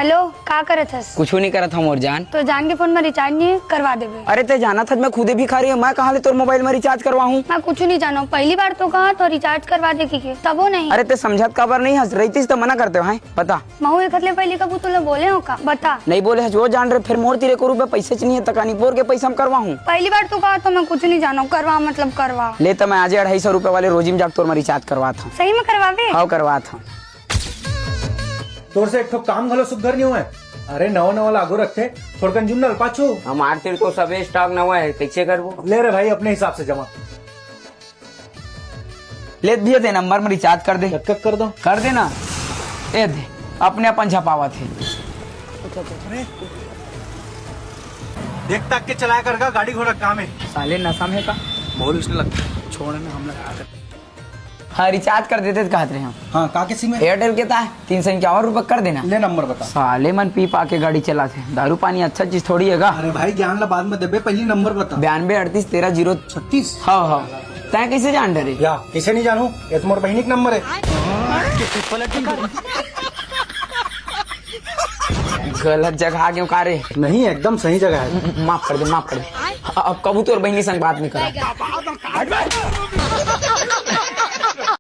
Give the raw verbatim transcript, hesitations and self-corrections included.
Hello, का करत हस? कुछू नहीं करत हूँ मोर जान। तो जान के फोन में रिचार्ज नहीं है, करवा देबे। अरे ते जानत हस मैं खुदे भिखारी हूँ, मैं कहाँ ले तोर मोबाइल में रिचार्ज करवाहूँ? मैं कुछू नहीं जानव, पहली बार तो कहा तो रिचार्ज करवा दे के, तबो नहीं। अरे ते समझत काबर नहीं हस, रहितिस तो मना करते भाई, बता। महू एक हद ले पहली कभू तोला बोले हो का? बता। नहीं बोले हस वो जान रे, फिर मोर तीर एको रुपया पैसे च नहीं है, तकानी बोर के पैसा हम करवाहूँ। पहली बार तो कहा तो मैं कुछू नहीं जानव, करवा मतलब करवा। ले तो मैं आजे अढ़ाई सौ रुपया वाले रोजी में जाके तोर में रिचार्ज करवात हूँ। सही में करवाबे? हाँ करवात हूँ। तोर से एक ठो काम घलो सुग्घर नहीं हुआ है। अरे नवा नवा लागू रखते, थोड़कन जुन्नल पाछू। हमार तीर तो सबे स्टॉक नवा है, कैसे करबो? ले रे भाई, अपने हिसाब से जमा। ले भैया, ते नंबर में रिचार्ज कर दे। कब कर दो? कर दे ना। ए दे, अपने अपन झपावत है। देख ताक के चलाया कर का, गाड़ी घोड़ा काम है। साले नशा में का? बहुत उसने लगता है। छोड़ ना, हम लगा कर। हाँ, रिचार्ज कर देते तो कहत रहे हम। हाँ, का के सिम है? एयरटेल के ता है, तीन सौ इक्यावन रुपये कर देना। ले नंबर बता। साले मन पी पा के गाड़ी चलाथे, दारू पानी अच्छा चीज थोड़ी है गा। अरे भाई, ज्ञान ला बाद में देबे, पहली नंबर बता। बयानबे अड़तीस तेरह जीरो छत्तीस। हाँ, हाँ। तैं कैसे जान डरे? या, कैसे नहीं जानू? ये तो मोर बहिनी के नंबर है। गलत जगह आ गयो का रे? नहीं, एकदम सही जगह है। माफ कर दे, माफ कर दे। अब कबू तोर बहिनी संग बात नहीं करा।